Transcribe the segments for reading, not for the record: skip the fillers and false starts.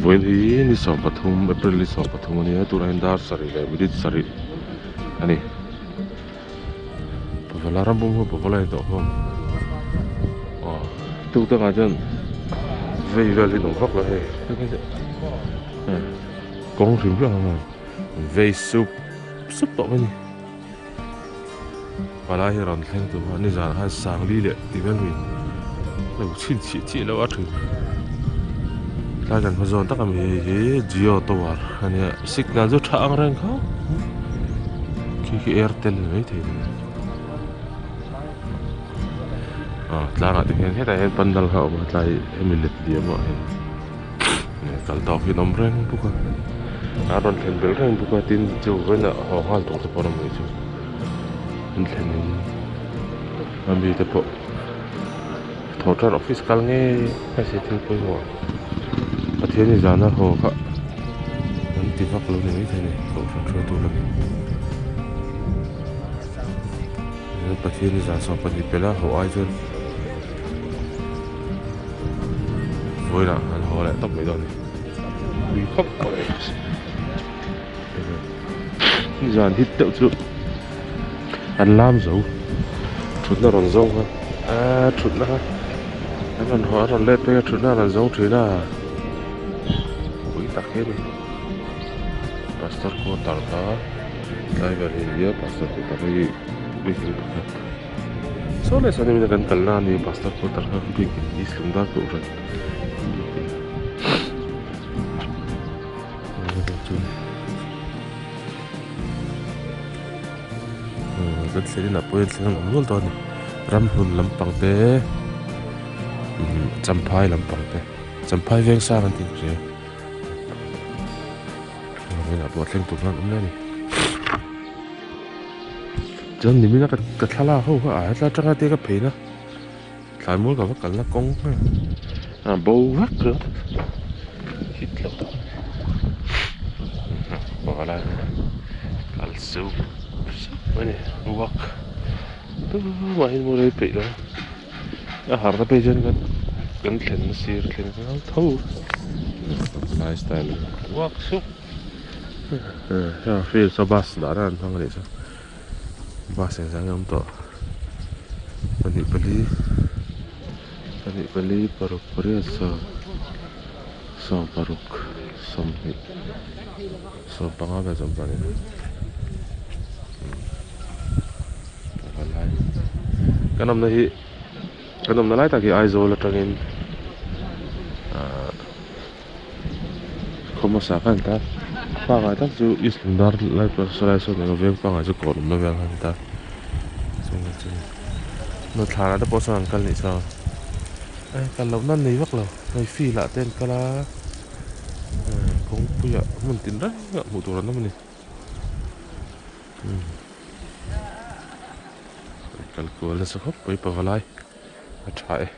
Vawiin hi ni 13 April ni 13 a nia tunah hian dar sarih leh minute sarih a ni. Pavala ram pum kha pavala in tawh khawm aw tuk dangah chuan vei vel hi an awm vak lo hei kawng hrim hrim ang an vei sup sup tawh mai a ni. Palai hi rawn thleng tur khan nizan khan Sangli leh tih vel mi lo chhin chih chih loh a thin. Tlai kan hma zawn tak ami hei hi Jio tower a nia signal chu tha ang reng khawp khi khi Airtel ni maithei a ni. Ah tlangah te hian hetah hian pandal kha a awm a tlai hemi let liam ah hian kal tawk hi an awm reng bawk a a rawn thlen belh reng bawk a tin chu vawiinah haw nghal tur te pawh an awm leh chu an thlen in a mite pawh thaw tan office kal ngei a se thil pawimawh Pathian in zana haw kha an ti vak lo ni maithei a ni kohhran hruaitu lamin Pathian in zan 12 pelh a haw ai chuan. Vawilah an haw leh tawp mai dawn a ni ui khawp mai nizan hit deuh chu an lam zo thutna rawn zawng kha aaa thutna kha an rawn haw an rawn let phei a thutna an rawn zawng thin a ui tak hi a ni pastor quarter kha driver hi a ni a pastor quarter hi biakin pakhat. Saw leh sawn in kan kalna a ni pastor quarter kha biakin east lungdar kohhran biakin kan thlen inah pawh hian thlen an awm nual tawh a ni ramhlun lampang te champhai lampang te champhai veng sang an tih ka hria inah pawh thleng tur khan an awm leh a ni. Chuan nimin a ka thlalak ho kha a hetla atanga te ka phei na thlai mual ka va kalna kawng kha a bo vek ringawt hit loh tak a ni kal sup sup a ni walk tumah hi mu rei peih lo a harh na phei chuan kan thlenna sir thleng tho lifestyle walk sup. Heng field saw bus dahna an hmang a nih chu bus engzah nge a awm tawh pahnih pali pahnih pali paruk pariat sawm sawm paruk sawmhnih sawmpanga vel chu a awm tawh a ni palai kan awmna hi kan awmna lai tak hi Aizawl atangin ahh. Khaw hmasa kha an ta pangai tak chu east lungdar lai pawh sawlai sawn eng veng pangai chu kawr awmna vel kha an ta thlan ah te pawh sawn an kal nih chuan e kal loh nan nei vak lo hei field ah te an kal a kawngpui ah hmun tin reng ah hmuh tur an awm a ni kal kual nasa khawp mai pavalai a tha e.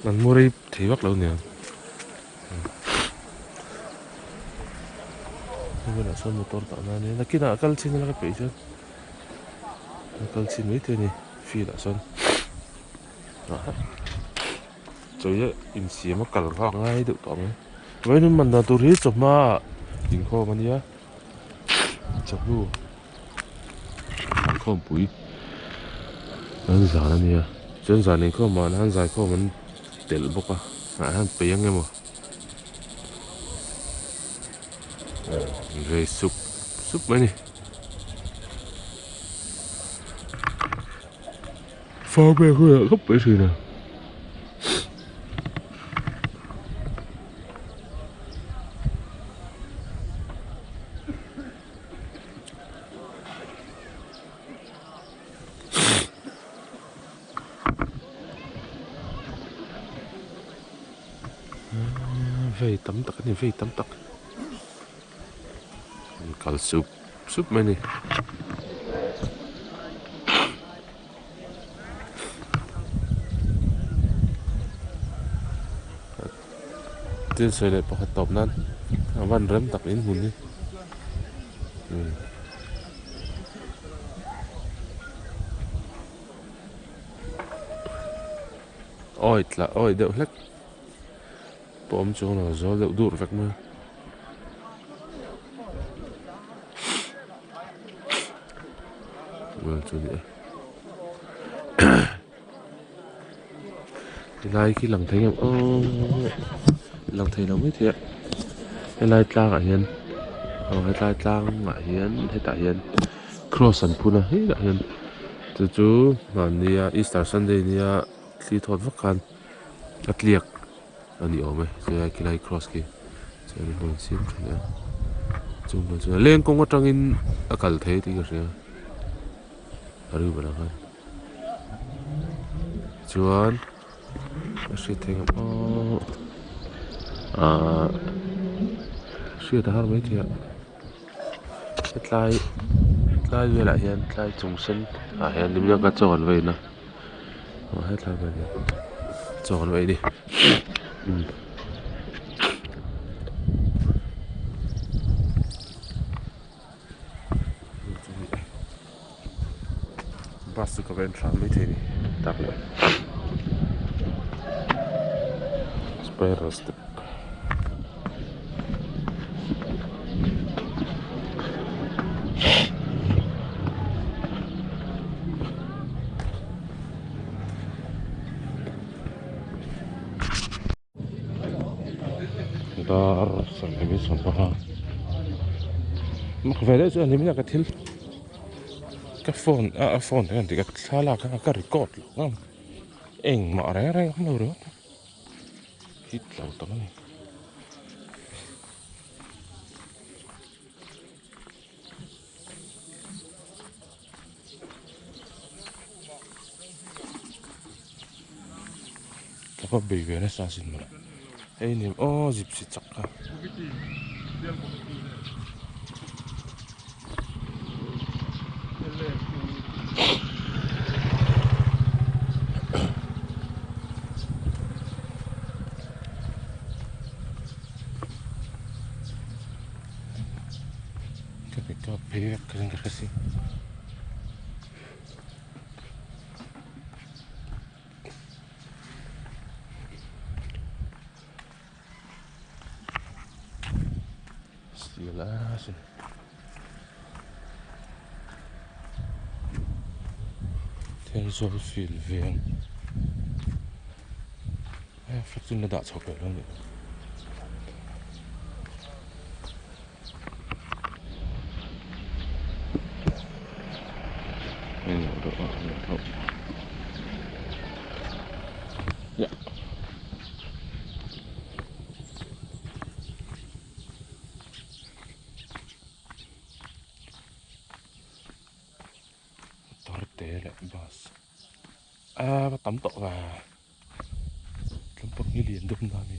An mu rei thei vak lo nia. Hei bulah sawn motor dah na ania nakinah a kal chin ila ka peih chuan a kal chin mai thei a ni field ah sawn chawi a insiam a kal kha a ngai deuh tawh ang e vawiin man dan tur hi chawhma ah inkhawm a nia chawhnu. Inkhawmpui an zan a nia chuan zan inkhawm ah hian zaikhawm an telh bawk a ah hian peih ang emaw vei sup sup mai a ni farmer hunah khawp mai thin a. Vei tam tak a ni vei tam tak an kal sup sup mai a ni. Thil sawi leh pakhat tawp nan a van rem tak in hmun hi umm. Awi tla awi deuh hlek pawh awm chuang lo zawl deuh dur vek mai a. Vel chu a ni e. Helai khi lang thei em aww lang thei lo maithei a helai tlangah hian aw helai tlangah hian hetah hian cross an phun a hetah hian chu chu hmannia easter sunday nia thli thawt vak khan a tliak a ni awm e chuai khilai cross khi chuan an rawn siam tha leh a chung pawh chuan leng kawng atangin a kal thei tih ka hria a ri bulah khan chuan a hriat theih ang aw ahh hriat a har maithei a hetlai tlai velah hian tlai chung sen ah hian nimlaka chaw an va in a aw hetlai velah hian chaw an va ei a ni umm. Bus chu ka va en thla mai thei a ni tak leh spiral step dar sawmhnih sawmpanga mak ve deuh chu a ni mai a ka thil ka phone a phone hian ti ka thlalak a ka record lo ang engmah reng reng awm lo ringawt a hit lo tak a ni. Ka va bei ve nasa asin mawle hei ni aw gypsy chak kha. Ka pe ka phei vek ka ring ka hre si. Steel a sin. Thenzawl field veng. Hei flag chu an la dah chho peih lo a nih. Motor te leh bus a va tam tawh va tlampang hi lian deuh na a ni.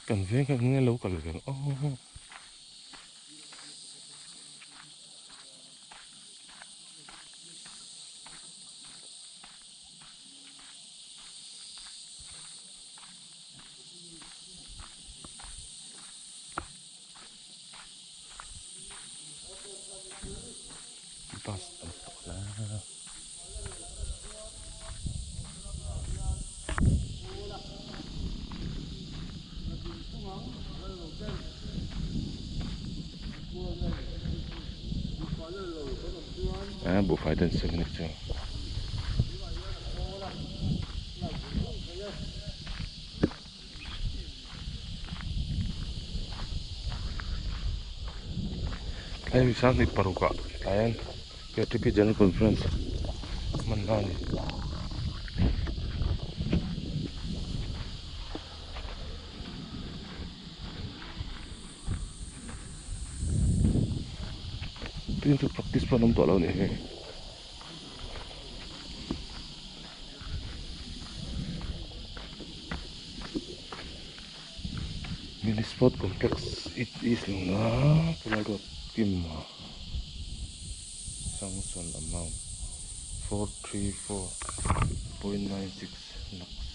Kan veng kha eng nge lo kal ve ang aw. Bus tam tawh la. A buhfai te an sem anih chu. Tlai mi sanghnih paruk ah tlai hian K T P General Conference hman na a ni. Tin chu practice pawh an awm tawh lo a nih hi. Mini sport complex it is lo na tunah ruat kim a sanction amount. 434.96 lakhs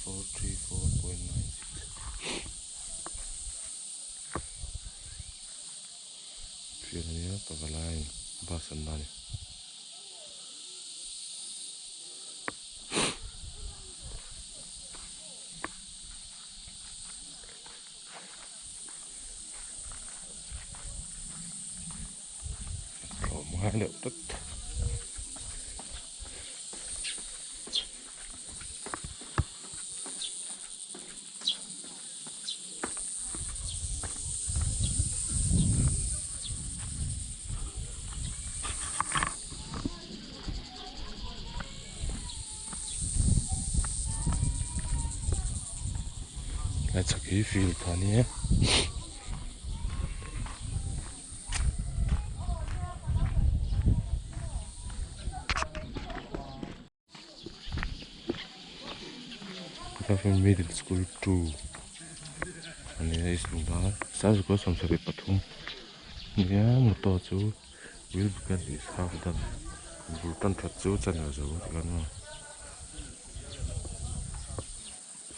434.96 field ania pavalaiin bus an dah a ni. Tlawm ngai deuh tlat. Lai chhak hi field kha a ni e. Middle school 2 ani a east lungdar sazuk 73 nia motor chu will begin is half done bul tan that chu channel zo ti kan maw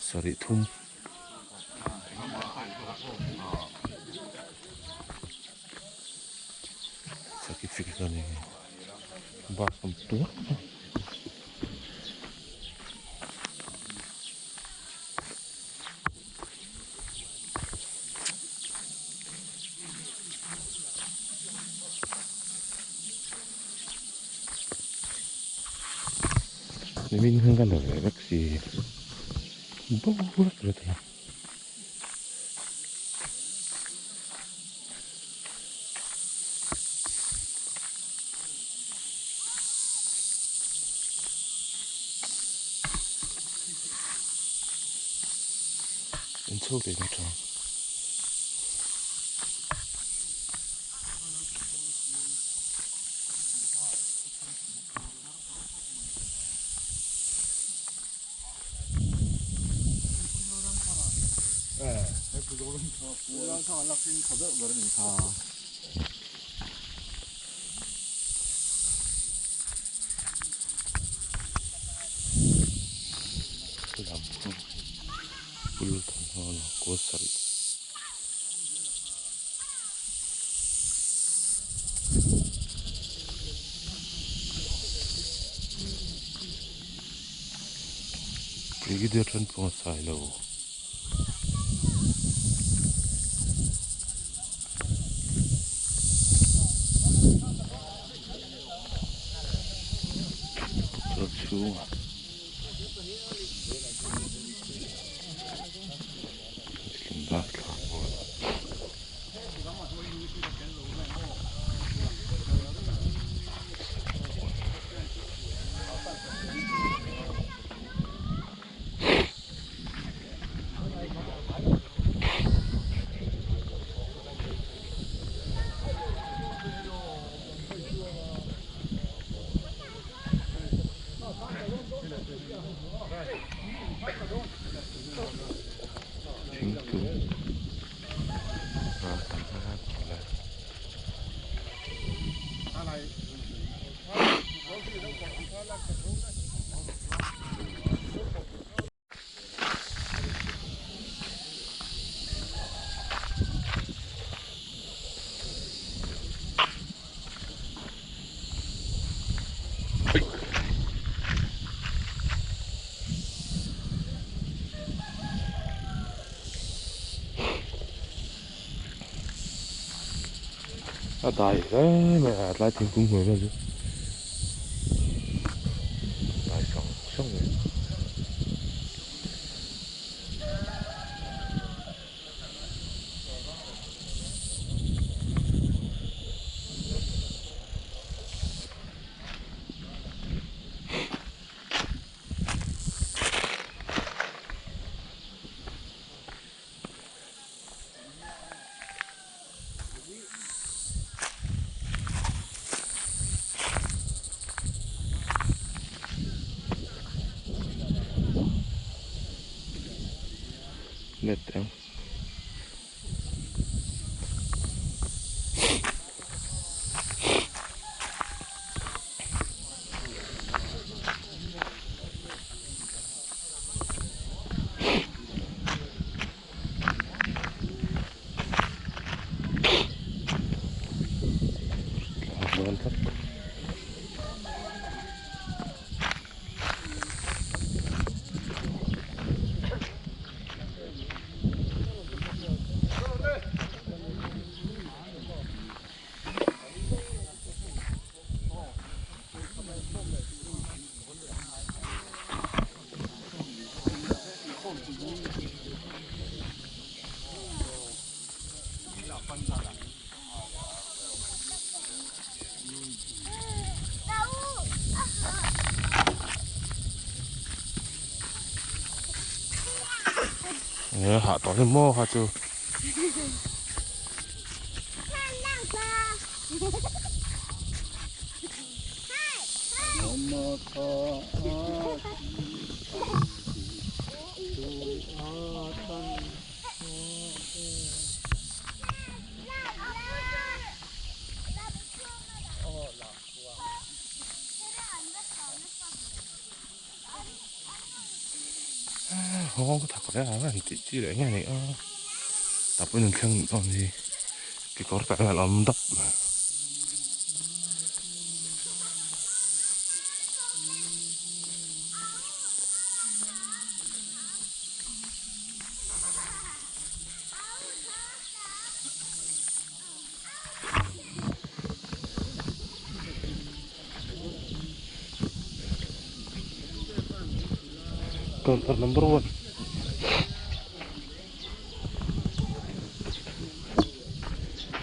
sarih thum. Sakhi field a ni bus awm tuar a. Nimin khan ka la ve vek si bo vek vek a. In chho ve na tha. Lam chu pul thawmhnaw grocery. Brigadier Thanpawng Sailo. Tukverh chhungah Thingkung ral tam a tih lai. A dai hle mai a tlai thingkung hnuai vel chu dai sang sang mai. Let ang. dawn tlat. Hah tawh hle maw kha chu. Hawng ka thak reng ang tih chi leh nge ni a tapui nun thleng dawn hi kekawr tak hian a awm dap. Counter number 1.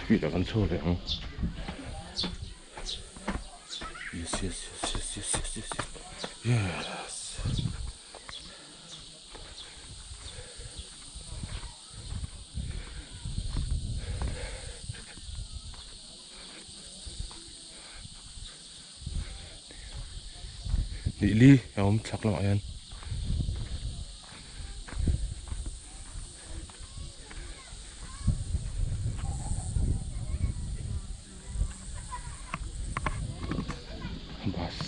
Field ah kan chho leh ang. Yes yes yes yes yes yes yes yes. Nih li a awm chhak lamah hian bus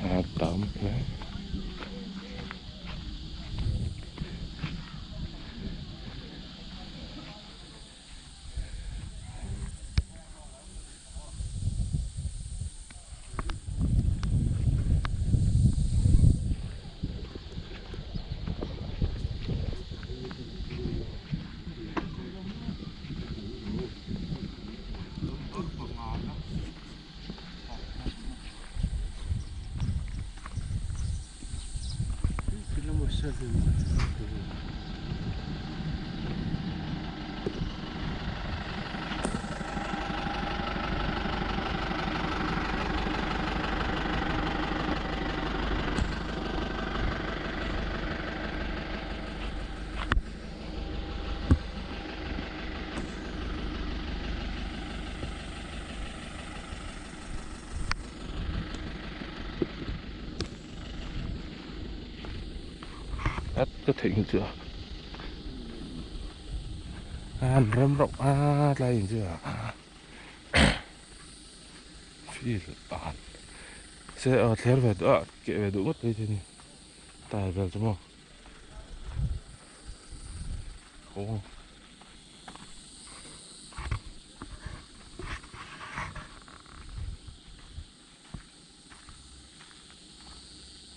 a tam hle. At ka theih chu a an rem rauh a tlai in chu a field an se a thler ve duh a keh ve duh ngawt mai thei a ni tile vel chu maw aw.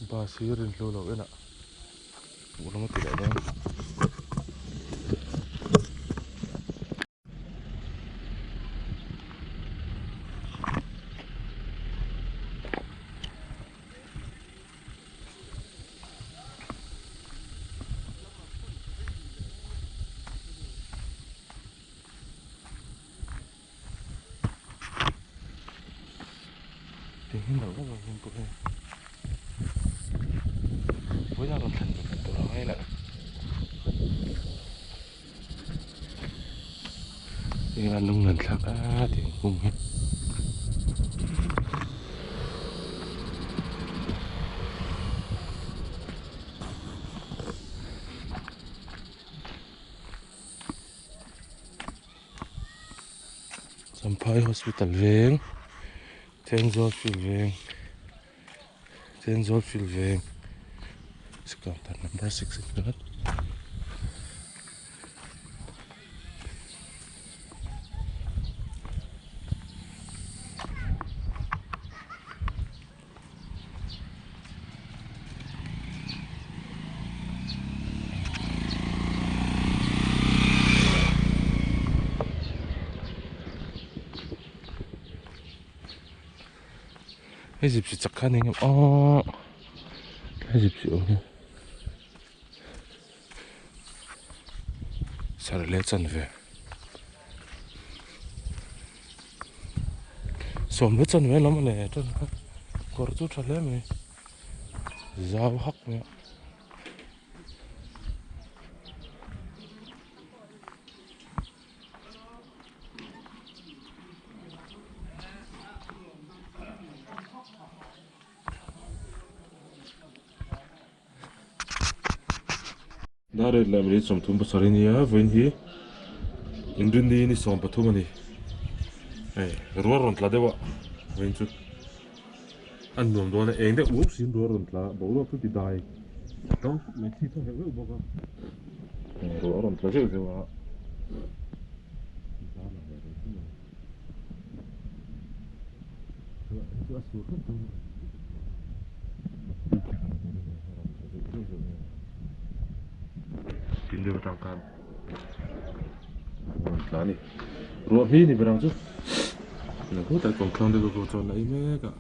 Bus hi rin hlu loh enah hmuh lam a ti leh dawn. Eng hi lo vek ang pawh hi vawiin a rawn thlen ve tur ang ain ah eng a lung an thlak a thingkung hi. Champhai hospital veng Thenzawl field veng Thenzawl field veng counter number 6 in ringawt. Hei zipsi chak kha a ni ngem aww hei zipsi awm hi sarh leh chanve sawm leh chanve lam a nei a kha kawr chu tha hle mai zau hak mai a. Dar ret leh minute 37 a nia vawiin hi inrinni ni 13 a ni hei rual rawn tla deuh a vawiin chu a nuam dawn a eng deuh uau siin rual rawn tla a boruak chu ti dai ṭang khawp mai thli thaw heuh heuh bawk a ruah a rawn tla zeuh zeuh a dar lang leh reng thung a ni. Tin deuh atang khan rawn tla a ni ruah hmi ni ber ang chu khutah kawngthlang deuh pawh chuan a ei mek a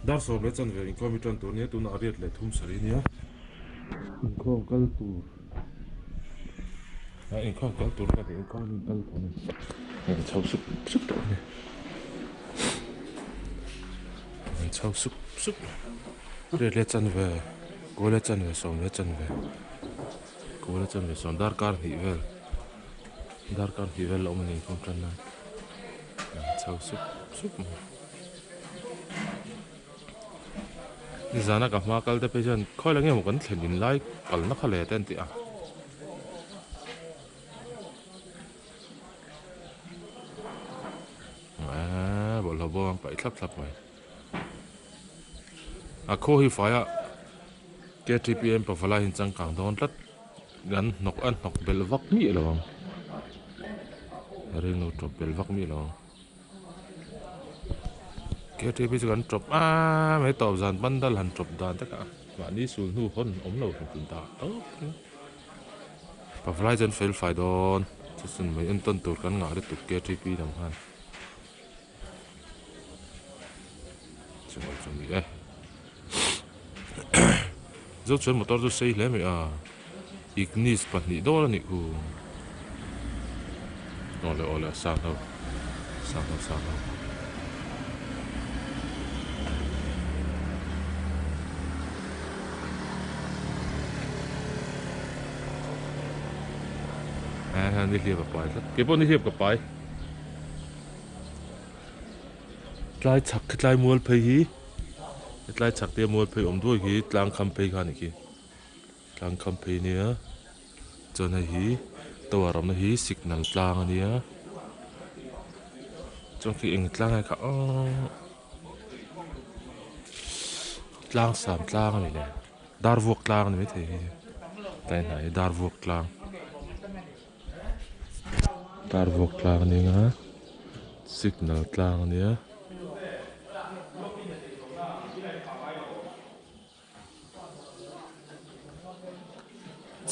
dar sawm leh chanve inkhawm hi tan tur a nia tunah a riat leh thum sarih a nia inkhawm kal tur. A inkhawm kal tur ka ti inkhawm hi kal tawh a ni an chho sup sup tawh a ni an chho sup sup riat leh chanve kawl leh chanve sawm leh chanve kawl leh chanve sawm darkar hnih vel darkar hnih vel a awm a ni inkhawm tan nan an chho sup sup mai. Nizana ka hma kal te phei chuan khawi la nge maw kan thlen in lai kalna kha le te an ti a. Eee bawlhhlawh bawm an paih thlap thlap mai. A khaw hi faiah K_T_P_M pavalai hi an changkang dawn tlat an hnawk an hnawk belh vak miah lo ang ringlo tawp belh vak miah lo ang. Ktp chu kan tawp a mai tawp zan pandal han tawp dan te kha mahni sul hnu hawn awm lo hrim hrim ta tawp mai pavalai chu an fel fai dawn chuchun mai entawn tur kan ngah lutuk ktp lam khan chuan chu ni e zo chuan motor chu sei hle mai a ignis pahnih dawn a nih khu awle awle a sang ho sang ho sang ho eh nihliap a pai tlat keipawh nihliap ka pai tlai chhak khi tlai mual phei hi tlai chhak te mual phei awm duai khi tlang kham phei kha a nih khi. Tlang kham phei ania chuan hei hi tower awmna hi signal tlang ania chuan khi eng tlang nge kha aww tlang sam tlang ani le dar vuak tlang ani maithei hei tlai hnai hi dar vuak tlang dar vuak tlang ani anga signal tlang ania.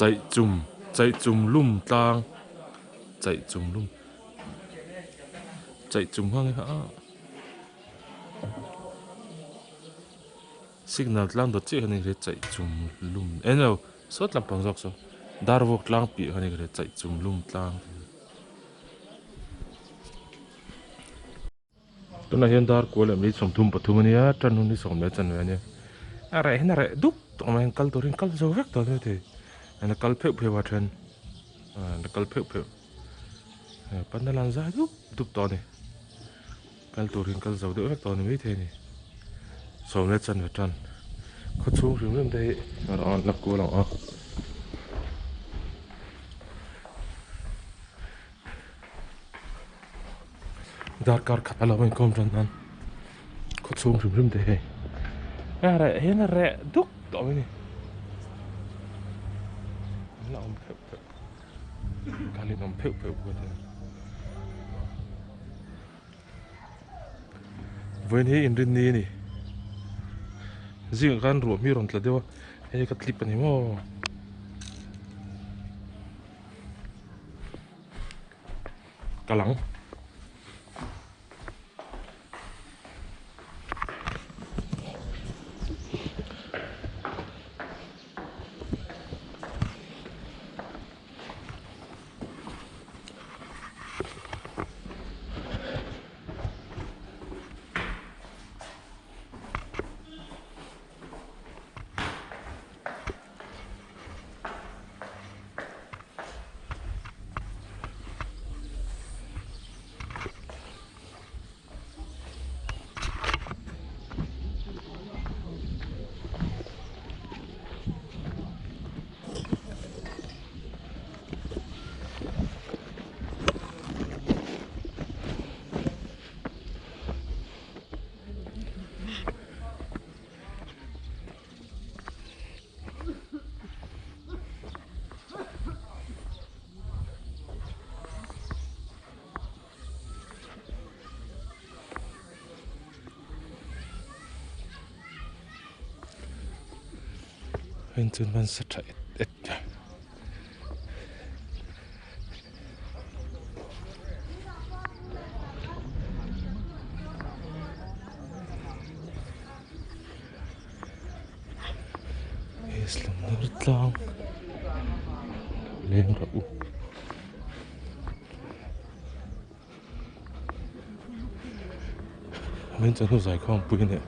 Chaihchum chaihchum lum tlang chaihchum lum chaihchum hang hi a signal tlang dawt chiah hian chaihchum lum eng emaw sawt lampang zawk saw dar vuak tlang piah kha ni chaihchum lum tlang. Tunah hian dar kual leh mi 33 a nia tan hun hi 10 leh chanve a nia a reh hian a reh dup tawh mai kal turin kal zo vek tawh a ni a kal pheuh pheuh a then a kal pheuh pheuh pan a lang zai dup dup tawh a ni kal turin kal zo deuh vek tawh a ni maithei a ni 10 leh chanve tan khaw chhung hrim hrim te hi a rawn la kual ang a. Darkar khat a lo inkhawm tan nan khaw chhung hrim hrim te hei a reh hian a reh duk tawh mai a ni an la awm pheuh pheuh kal in awm pheuh pheuh bawk a ti vawiin hi inrinni a ni zingah khan ruah hmi rawn tla deuh a hei ka tlip a ni maw. Ka lang. Vawiin chuan van sa tha et et a. He tlang leng rawh u. Min chuan hnu zai khawm pui ania.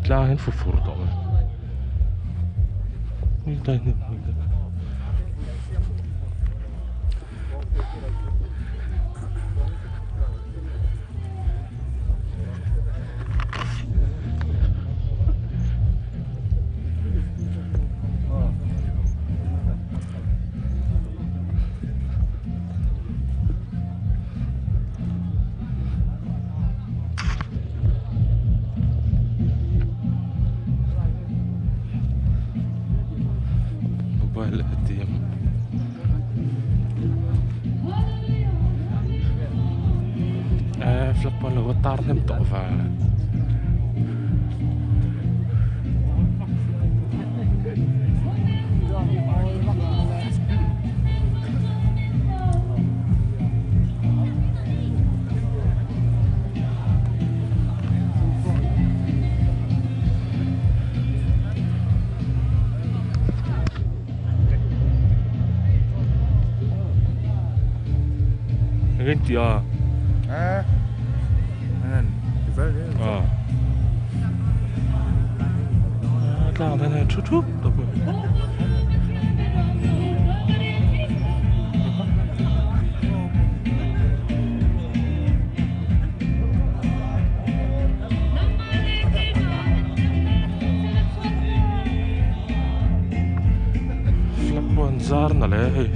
Tlang hian fur tawh mai ni tlai hnim hnim te. Mobile ATM eh flag pawh an lo tar hnem tawh va. Engin tih a? Tlang dan hian thu thup tawp mai. Flag pawh an zar nalh e hei.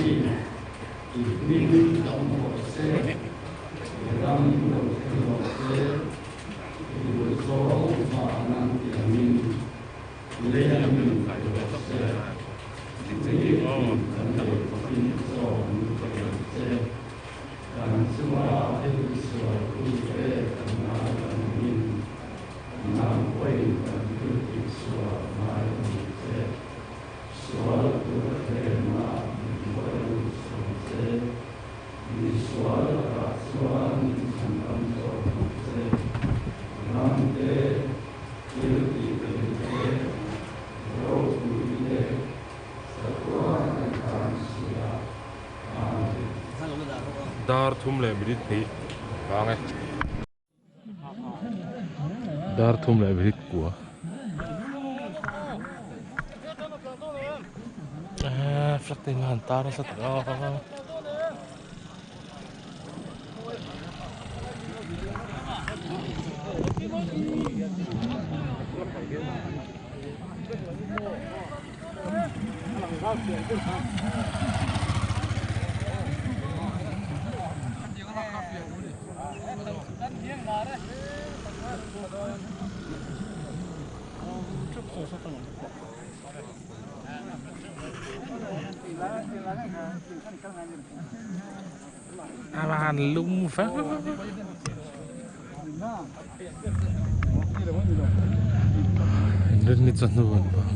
I hming dam rawh se, i ram lo thleng rawh se, i duhzawng van an ti angin lei min pe rawh se, nitin kan ei khawpin chaw min pe ang che, kan chunga thil sual tute kan ngai angin nang pawhin kan thil tihsual ngai ang che. Sual tur hnenah min hruai lut sual che, mi sual lakah chuan min chhandam zawk ang che. Ram te, thil tih theih te, ropui te, chatuan kan tan si a, Amen. Dar thum leh minute hnih vang e. Dar thum leh minute kua. Eee flag te hian tar nasa tak a. Avan lum vek Rinni chawhnu an vang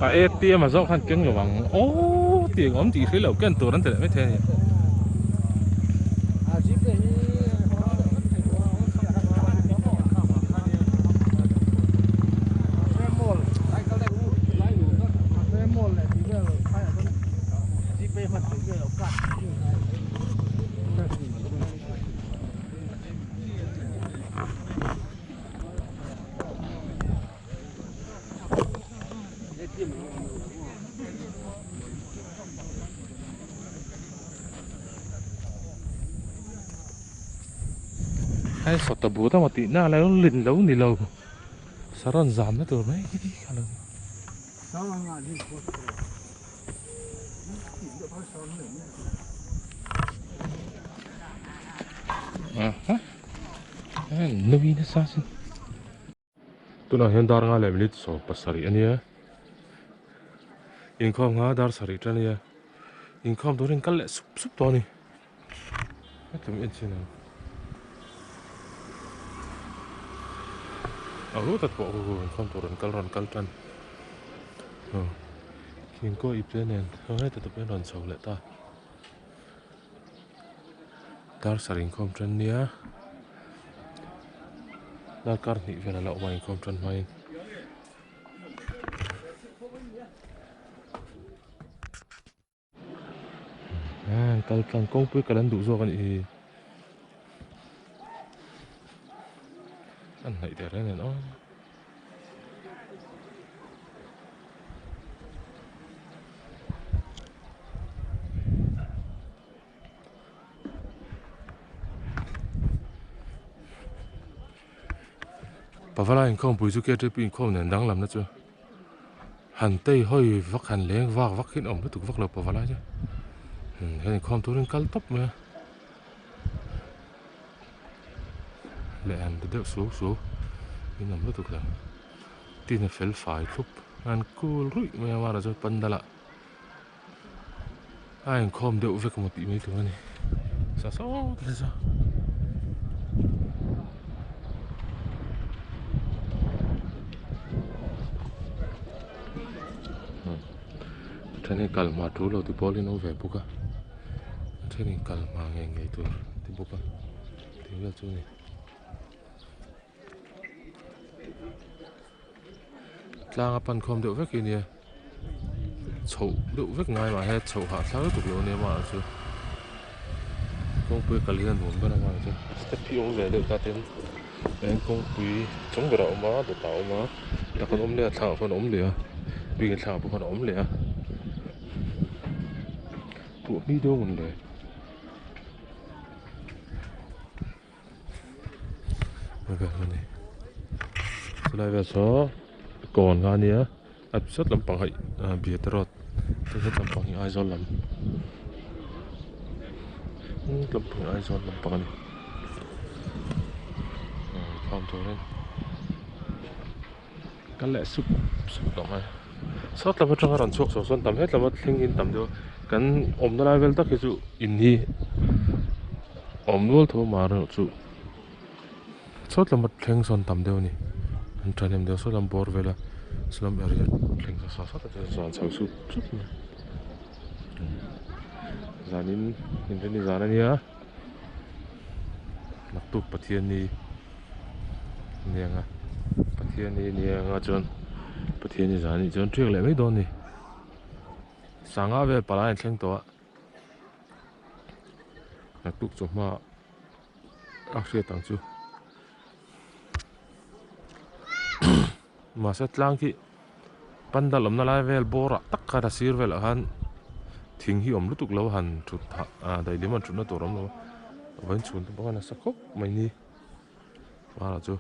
a ATM a zawk khan keng lo ang aw tih ang awm tih hrih loh ken tur an ti leh maithei a ni. Hei sawta but emaw tih na lo lin lo ni lo saron zam na tur mai kha lo ni. Aha nui nasa sin. Tunah hian dar nga leh minute 70 a nia. Inkhawm kha dar sarih tan a nia. Inkhawm turin kal leh sup sup tawh a ni. Hetlum en chin ang. A hu tak pawh hu inkhawm tur an kal rawn kal tan. Thingkaw ip te nen heta te pawh hian rawn chho leh ta. Dar sarih inkhawm tan nia darkar hnih vel a la awm a inkhawm tan hmain. Kal tlang kawngpui kal an duh zawk a nih hi. An hnaih der reng nen aw. Pavala inkhawmpui chu KTP inkhawm nen danglamna chu han tei hawi vak han leng vak vak hi an awm lutuk vak lo pavala chu hian inkhawm turin kal tawp mai a leh han ti deuh suau suau in awm lutuk lo tin a fel fai thlup an cool ruih mai a amaherawhchu chuan pandal ah. A inkhawm deuh vek maw tih mai tur a ni sa sawt a ni then hi kal hma tul lo ti pawl in awm ve bawk a then in kal hma ngei ngei tur ti bawk a tih vel chu a ni. Tlang a pan khawm deuh vek hi a nia chhoh deuh vek ngai mah he chhoh hah thla lutuk lo a nia amah chu kawngpui kal hian a nuam ber a amah chu step hi awm ve deuh ta ten eng kawngpui chung berah a awm a dawtah a awm a tah khawn awm leh a thlangah khawn a awm leh a biakin thlangah pawh khawn a awm leh a tuah hmi deuh a mawn le. Chulai vel saw kawn kha a nia. A sawt lampang hi ah Biate road chuan het lampang hi Aizawl lam het lampang hi Aizawl lampang a ni ah inkhawm turin kal leh sup sup tawh mai sawt lam atanga rawn chhuak chho sawn tam het lama thleng in tam deuh a kan awmna lai vel tak hi chu in hi awm nual tho amaherawh chu. Sawt lama thleng sawn tam deuh a ni an thahnem deuh sawt lam bawr vela saw lam area thleng saw sawt ah chuan zan chho sup sup mai zanin inrinni zan a nia naktuk Pathianni aniang a Pathianni aniang a chuan Pathianni zan anih chuan ṭiak leh mai dawn a ni sangha vel palai an thleng tawh a naktuk chawhma. A hriat ang chu mahse tlang khi pandal awmna lai vel bawr ah tak khan a sir velah khan thing hi awm lutuk lo han thut phah ah daihlim han thutna tur a awm lo a vawiin chhun te pawh khan a sa khawp mai ni parah chu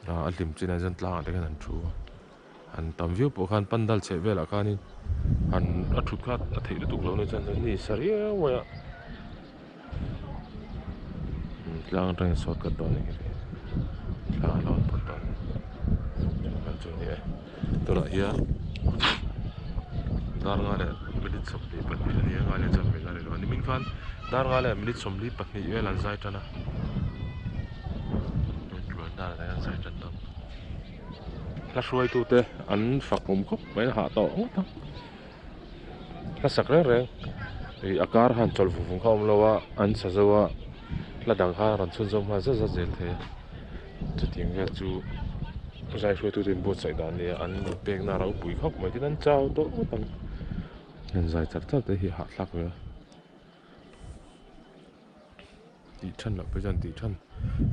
ah a hlim chinah chuan tlangah te khan an thu a. Han tam viau pawh khan pandal chheh velah khanin han a thut kha a theih lutuk lo ni chuan ni sa riau mai a tlang atangin sawt kat dawn a ni tlang a lo pawt dawn a ni chu a ni e tunah hian dar nga leh minute sawmhnih pahnih a ni a nga leh chuan hmel a ni lo a nimin khan dar nga leh minute sawmli pahnih vel an zai tan a an zai tan dawn. Hla hruaitute an fak awm khawp mai a hah tawh ngawt ang hla sak reng reng ih a kar han chawlh vung vung kha a awm lo a an sa zo a hla dang kha a rawn chhunzawm nghal zat zat zel thei a chutiang vel chu zai hruaitute in buatsaih dan a nia an pekna a ropui khawp mai tin an chau tawh ngawt ang an zai char char te hi a hahthlak ve a. Tih than loh pawh chuan tih than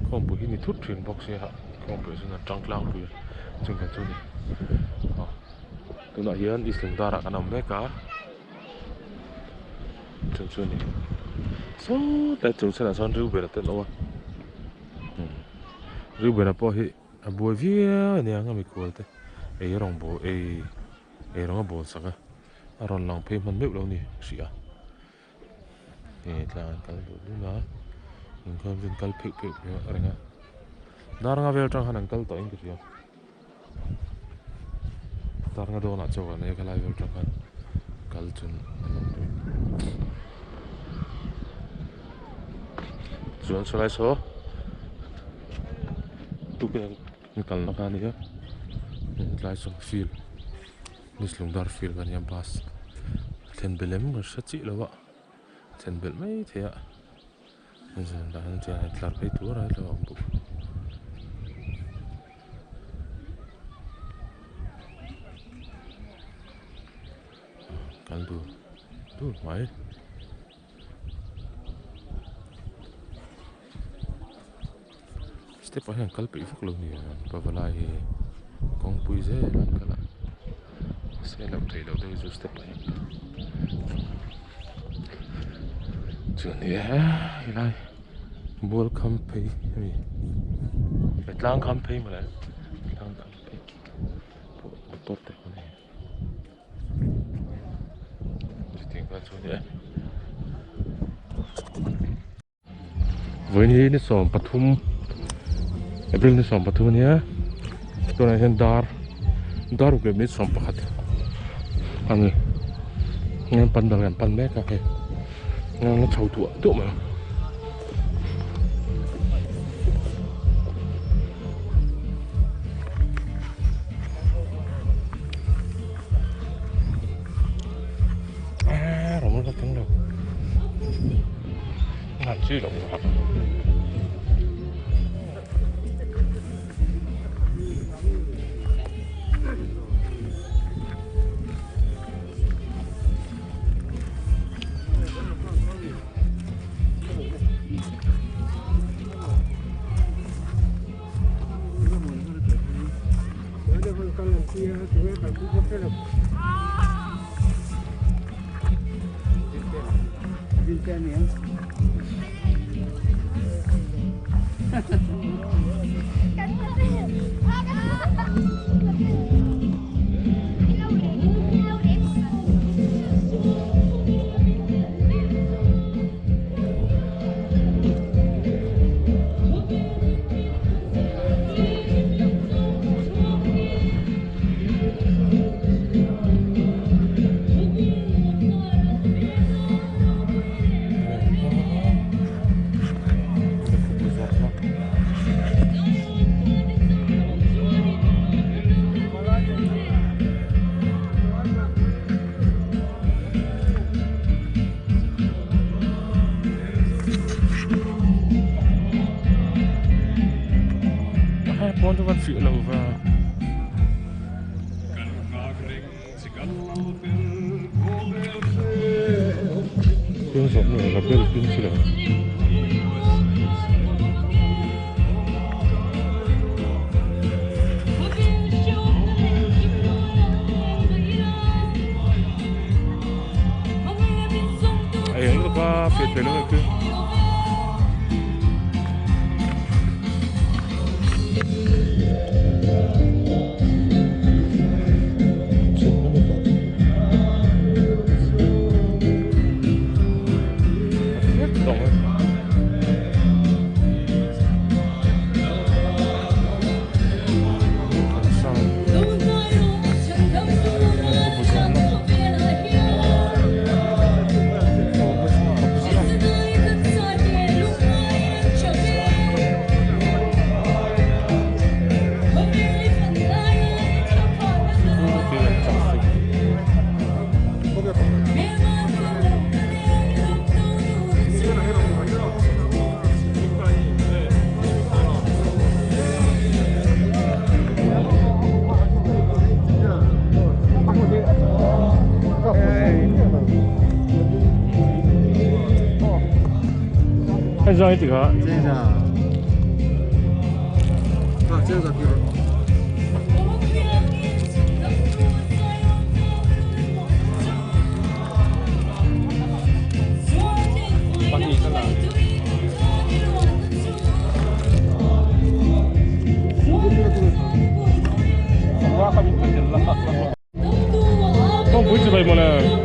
khawmpui hi ni thut thin bawk sia khawmpui chuan an tang tlangpui a chung kan chu a ni aw tunah hian east lungdar ah kan awm mek a chung chu a ni sawtlai chung chhanah sawn Reuben a te an awm a Reuben a pawh hi a buai viau a niang a mikhual te ei rawng bawl ei ei rawng a bawl sak a a rawn lang phei hman meuh lo a ni hrih a. He tlang an kal duh dun a inkhawm chu an kal pheuh pheuh pheuh reng a dar nga vel atang khan an kal tawh in ka hria dar nga dawnah chaw an ei a khalai vel atang khan kal chun an awm tawh chuan sawlai saw tukin an kalna kha a ni a tlai saw field. Miss Lungdar field a nia bus a thlen belh em ka hre chiah lo a thlen belh mai thei a zan dah hian chuan tlar phei tur a lo awm bawk kan dur dur mai. Step ah hian kal peih vak lo ni ang pavalai hi kawngpui zel an kal a mahse loh theih loh deuh chu step ah hian chuan ni e helai bual kham phei hemi tlang kham phei mawle tlang kham phei pawh motor te pawh a ni. Vawiin hi ni 13 April ni 13 a nia tunah hian dar dar ruk leh minute 11 a ni heng pandal kan pan mek a hei la chho duah duah mai. Pawn chu kan fiah lo va. Piang zawk nge la bel pin chu le. Ai ang lupa fiah thei lo nge khi. 上一个。这个。啊，这个给。 형 보이지 마 이번에.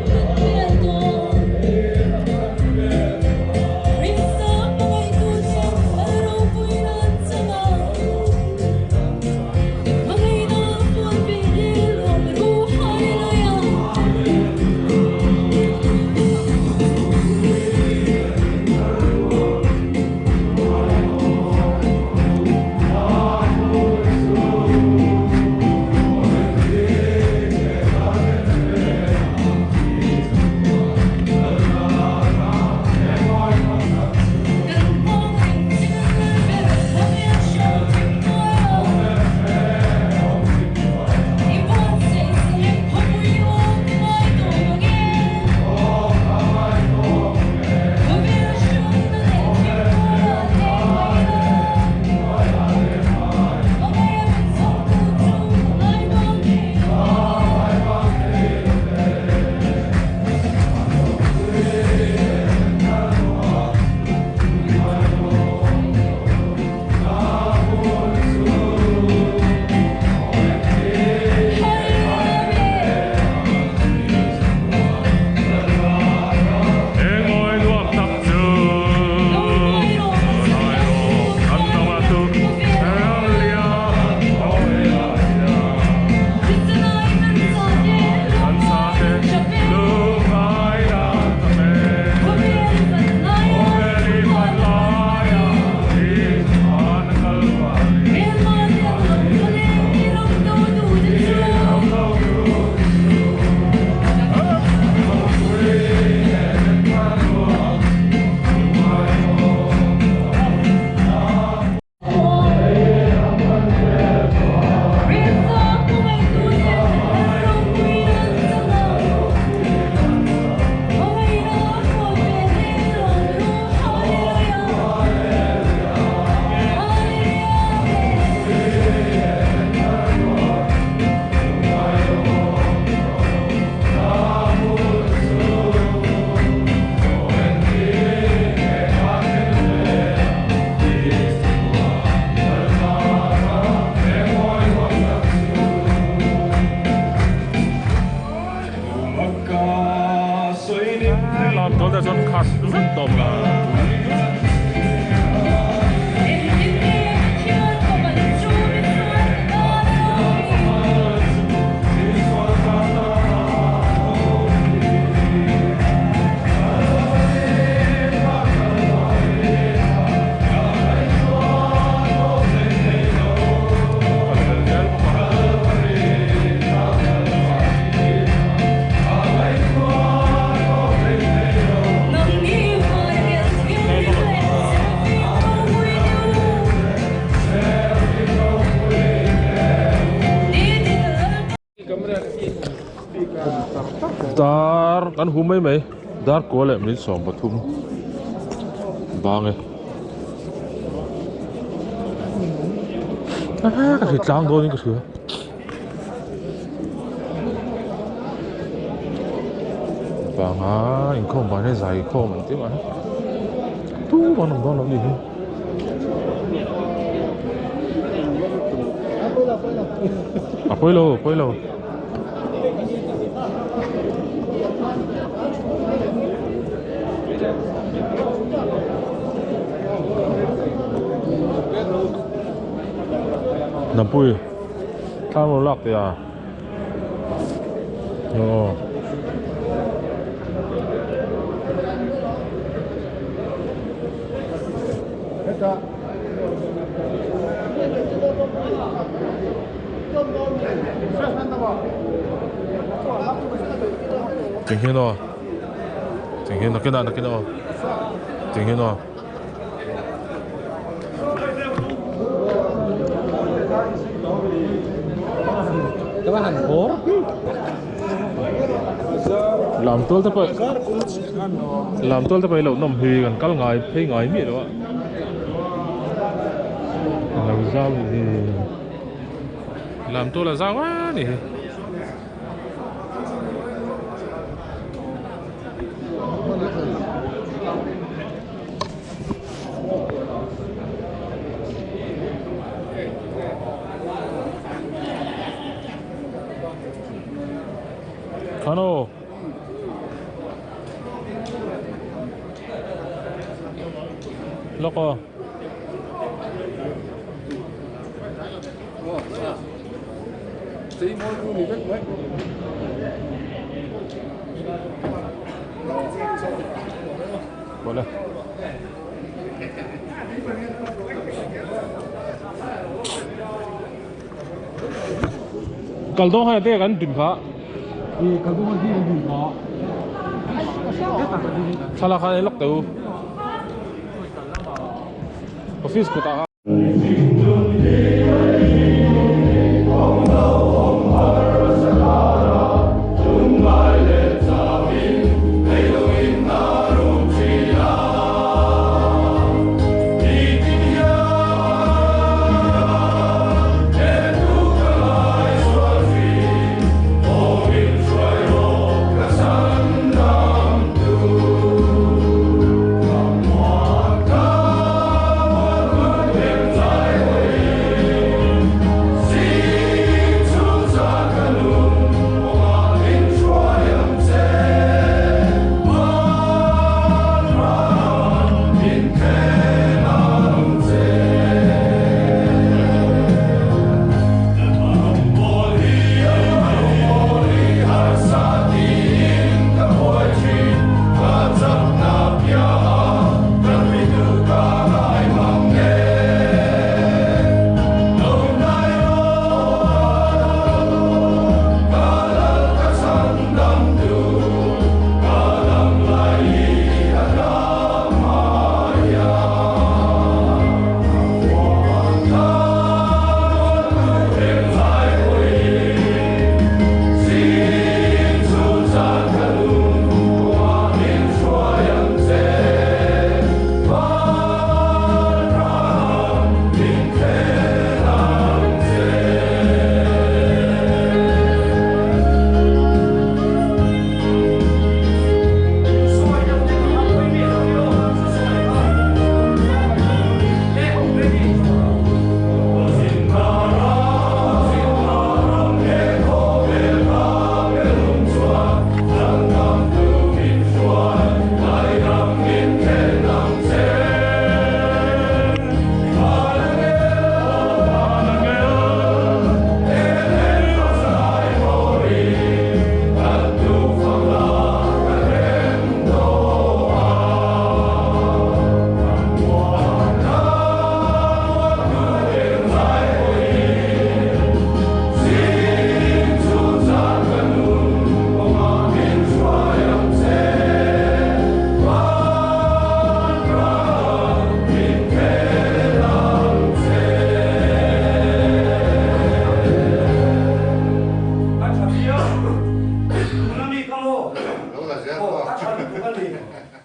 Lamtual te chuan khat vek tawp la. Dar kan hu mai mai dar kua leh min 13 bang e ka hri tlang dawn in ka hria. Vanga inkhawm ban hi zai khawm an ti mai tu an awm dawn lo nih hi. A pawi lo a pawi lo. Nampui. Thla rawn lak teh a aw Tiang hian aw tiang hian nakinah nakinah aw tiang hian aw. Lam tual te pawh lam tual te pawh hi lo nawm hi kan kal ngai phei ngai miah lo a lo zau hi lam tual a zau a ni hi. Khano. Loko. Bawle. Kal dawn khan te kan din kha. Kal dawn khan kan din kha. Thlalak khan lak teu. Office kutah.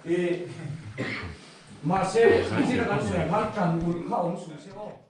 I mahse, nichina kan sawi ang khan ṭan ulh kha awm suh se aw.